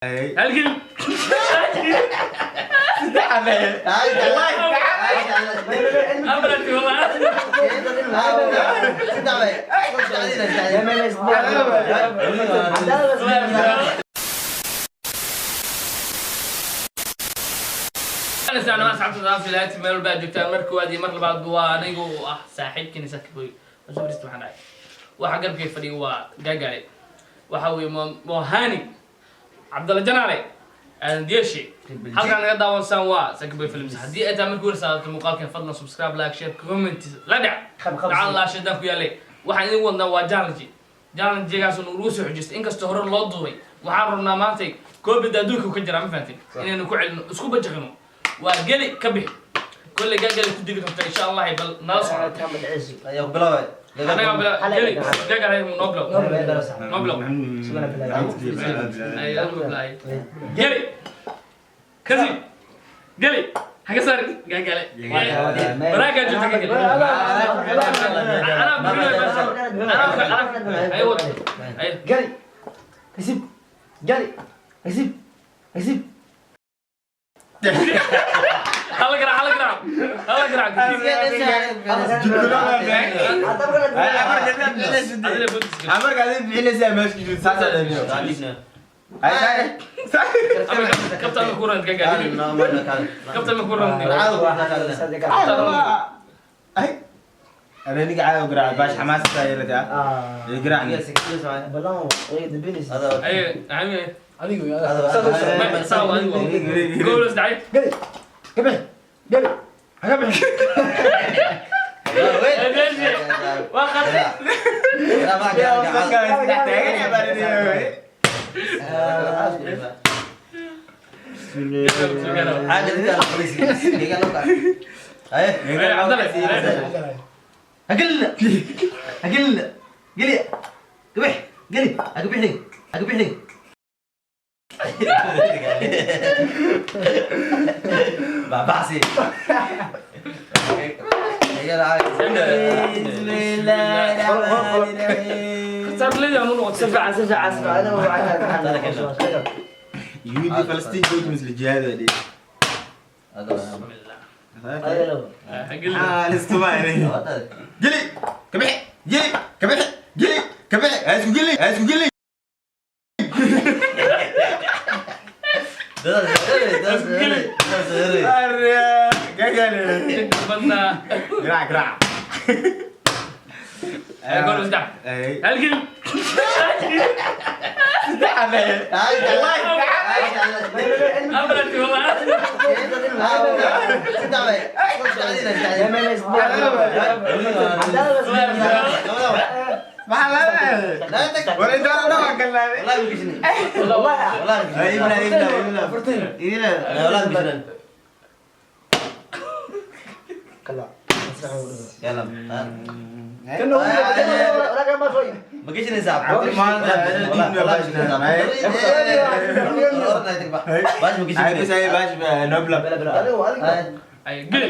Halkii. Afartii wallah. Ana asxaabta daaf ilaati meel walba aad joogtaan. Mar koowaad iyo mar labaad waa anigu oo ah saaxiibkiina Sakiboy soo fariista. Maxaan dhahay? Waxa garabkay fadhiya waa Gaagaale, waxa weeye Mohani Cabdalla Janaale Aadan Diyeshi. Halkaan naga daawansaan waa Sakiboy Films. Haddii ay tahay markii hore saadato muuqaalkan, fadlan subscribe, like, share, comment la dhac gacan laa shaydaan ku yaalay. Waxaan idin wadnaa waa challenge. Challenge-gaas nagu soo xujistay, inkastoo hore loo duubay. Waxaan rabnaa maantay COVID adduunka ka jira, ma fahantin, inaynu ku celino, isku bajaqino. Waa geli ka bixi. Kolley Gaagaale ku dili rabta, insha Allah. Bal nala soco. Anaga bila geli. Gaagaale noo bilow, noo bilow. Ay, adigu bilaay. Geli kasi, geli haga saar. Gaagaale baraagaa joogta. Gaagaale anaa bixinayo bas. Anaa ay wad ay. Geli. Kasib. Geli. Kasib. Kasib. Hala garaac, hala garaac, hala garaac. Adile boodiska. Kabta ma kuran? Gaagaale kabta ma kuran? أنا نيجي عاو قراع باش حماس سايرة يقرعني. Ay عمي saa adigu gool dhacay. Geli. Kabix. Geli. Kabix. Waa qatay. أقل أقل قلي قبح قلي أقبحني أقبحني. بحسي. بسم الله الرحمن الرحيم. Khasaar leeyahay anu noqotay. Si fiican, si fiican, si fiican. يهودي فلسطين جوج مثل الجهاد دي. Geli. الاستماعي. قلي كبح قلي كبح قلي كبح اسكو قلي اسكو قلي. Badnaa. قراع قراع. Gool saddex. اي. Hal geli. Afartii wallah. ما ولا لا كلا. ابلا ابلا ابلا. ما كاينش نزعب. هاي بس هاي باش نبلة. Ay geli,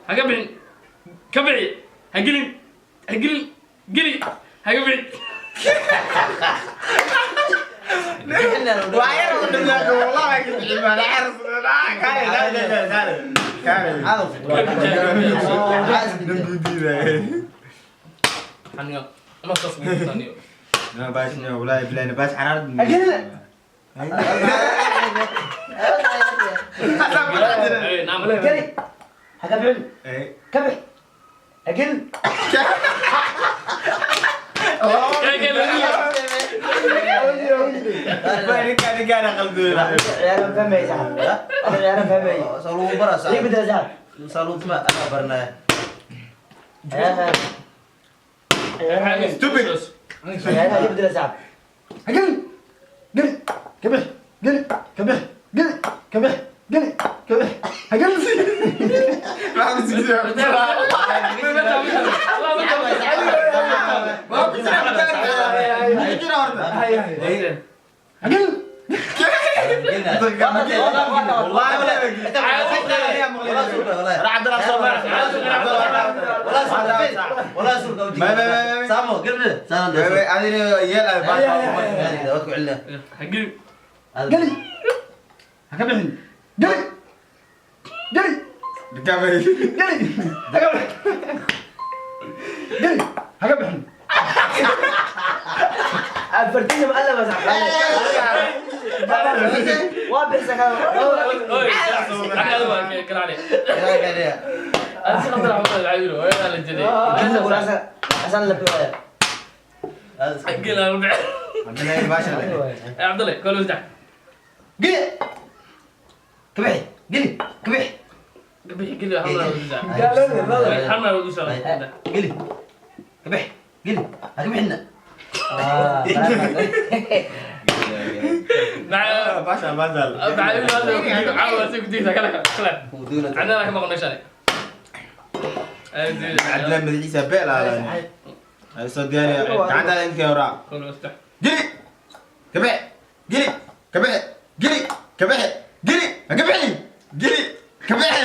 haga bixin, ka bixi. Ha gelin, ha gelin, geli, haga bixin. وعيرة والله ما عارف. لا لا لا لا لا. Aniga ama saas ugu taniyo. لا باش والله بلا باش حرارة. Ay naam. Geli. Hakabixin. Kabix. Agel. Ciyaaran fahmay saxib. Ciyaaran fahmay. Ii bedel saxib. Ciyaaraha. Stupid. Ciyaaraha ii bedel saxib. Agel. Geli. Kabix. Geli. Kabix. Geli. Kabix. Geli. Kabix. Agel. Agel. والله Ha gelin. Geli. Ha ka bixin. Geli. Geli. Gabay. Geli. Ha ka bixin. Geli. Ha ka bixin. Afartiisa ma alla masax. Waa bixisa ka. Oy, adiga waa kalaale. Asi khatar waxaa la yiri, hooyadaa la jiray. Asan la bilaaya. Gela rubic. Cabdillahi baasha leh. Ay Cabdalle, kol saddex. Geli. Kabixi. Geli. Kabixi. Bixi geli hal mar ugu saa. Gaalada. Hal mar ugu saa. Geli. Kabixi. Geli. Ha kabixina. Maca Baasha baasha. maca ibnu hadda ku diido, caawa si ku diida kala kala. Candana ka maqan meeshaan. Ay diido. Cabdillahi madaxiisa beel aa ay soo diyaariya gacantaada intii horaa. Kol saddex. Geli. Kabixi. Geli. Kabixi. Geli. Kabixi. Geli. Ha ka bixin. Geli. Kabixi.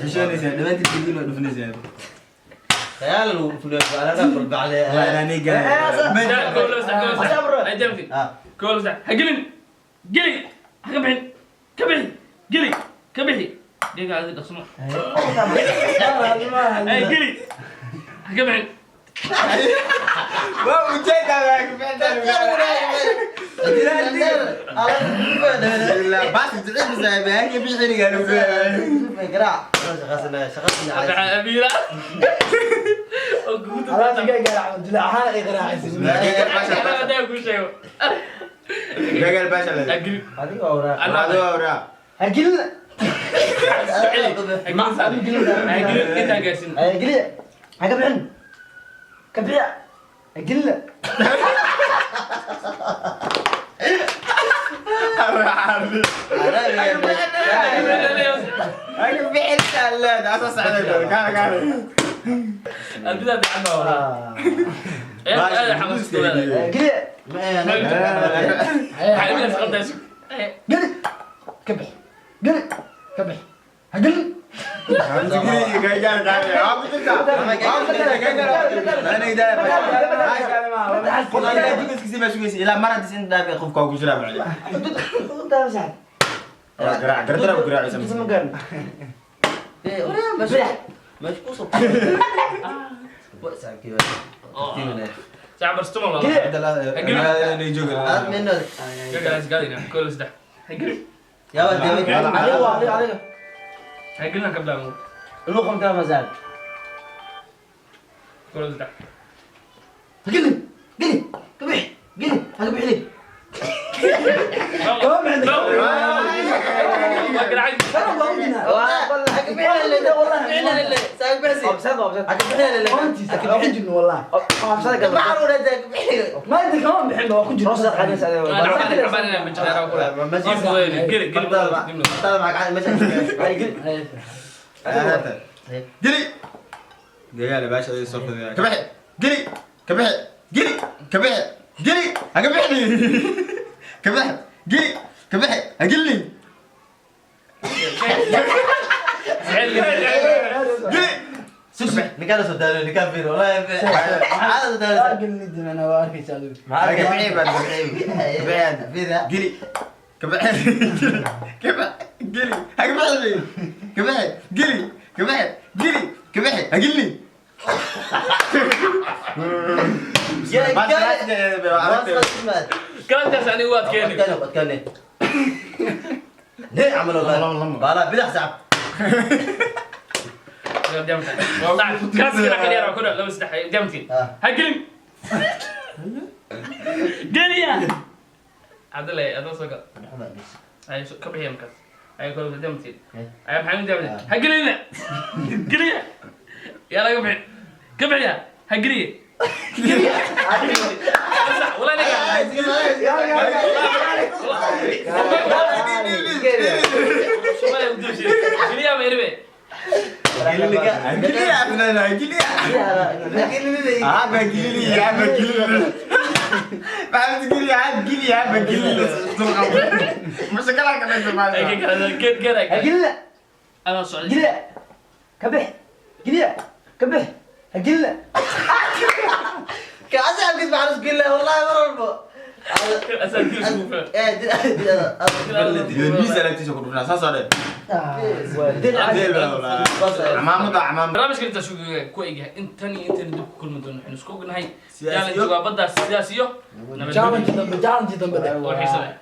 Xishoonaysaa, dhammaantiin geliin waa dhufinaysaa. Waa inaanay garan. Kol saddex, kol saddex. Ay jamti. Kol saddex. Ha gelin. Geli. Ha ka bixin. Ka bixi. Geli. Ka bixi. Dhiga adi dhaqsamo. Ay geli. Ha ka bixin. Waa ujeedaa waa ka bixintaa. Baas jecel saaxiib, ha ka bixin gaar. Maca Amiira. Oo guud. Alaabta gaagaara dilaaxaan ay qaraacaysa. Ana hadaa kuu sheego. Gagal baasha leh. Ha gelin. Ana waa. Ha gelin. Ha gelin. Intaa gaarsiin. Geli. Ha ka bixin. Ka bixi. Ha gelin. Ha ka bixin leed, asaas socday kaana kaana. Albidaa fiican baa waraa. Aad xamaas ku leedahay. Geli. Maxay Amiira shaqada isu. Geli. Ka bixi. Geli. Ka bixi. Ha gelin. Saac barstumo la. Gagal is gaadina. Kol saddex. Ha gelin. Ha gelin ka bilaabo. Kol saddex. Geli. Geli. Kabixi. Geli. Ha kabixi. Waa garaacay. Ma inta kama bixin waa ku jirta. Ana cabaan inaan majaqeera ku leh. Geli geli dibno. Geli. Gagaale baasha ay soo fadhiyaa. Kabixi. Geli. Kabixi. Geli. Kabixi. Geli. Ha ka bixin. Kabixi. Geli. Kabixi. Ha gelin. Geli. Gelin waa arkaysa adigu. Ha ka bixin baa kabixi. Geli. Kabixi. Kabixi. Geli. Ha ka bixin. Kabixi. Geli. Kabixi. Geli. Kabixi. Ha gelin. Kalantaas anigu waad keeni. Kaas kala yar ku dhaw laba saddex jamti. Ha gelin. Geliya. Cabdalle adoo soo gal. Ay ka bixiya markaas. Ay kol jamti. Ay maxay jamti. Ha gelina. Geliya. Yaa laga bixi. Ka bixiya. Ha geliya. Geliya. Wala naga. Soomaaliya u dulshay. Geliya ma irbe. Ay ka kala geed geed ay. Ha gelin. Anaa socday. Geli. Ka bixi. Geliya, ka bix, ha gelina. Kaasaaxibkiis maxaa isku gelina wallahi mar walbo. Asaa dil iskugu filan. Eh, dil dil. Miis alaabtiisa ku dhufnaa saas oo dhan. Dil. Dil baa walaa. Camaamada camaamada. Barnaamijka intaas ku egyahay. Intan iyo intan dib ku kulmi doono, waxaynu isku ognahay Sidaas challenge iyo- waa baddaas. Sidaas iyo Challenge dambe, challenge dambe. oo xiiso leh.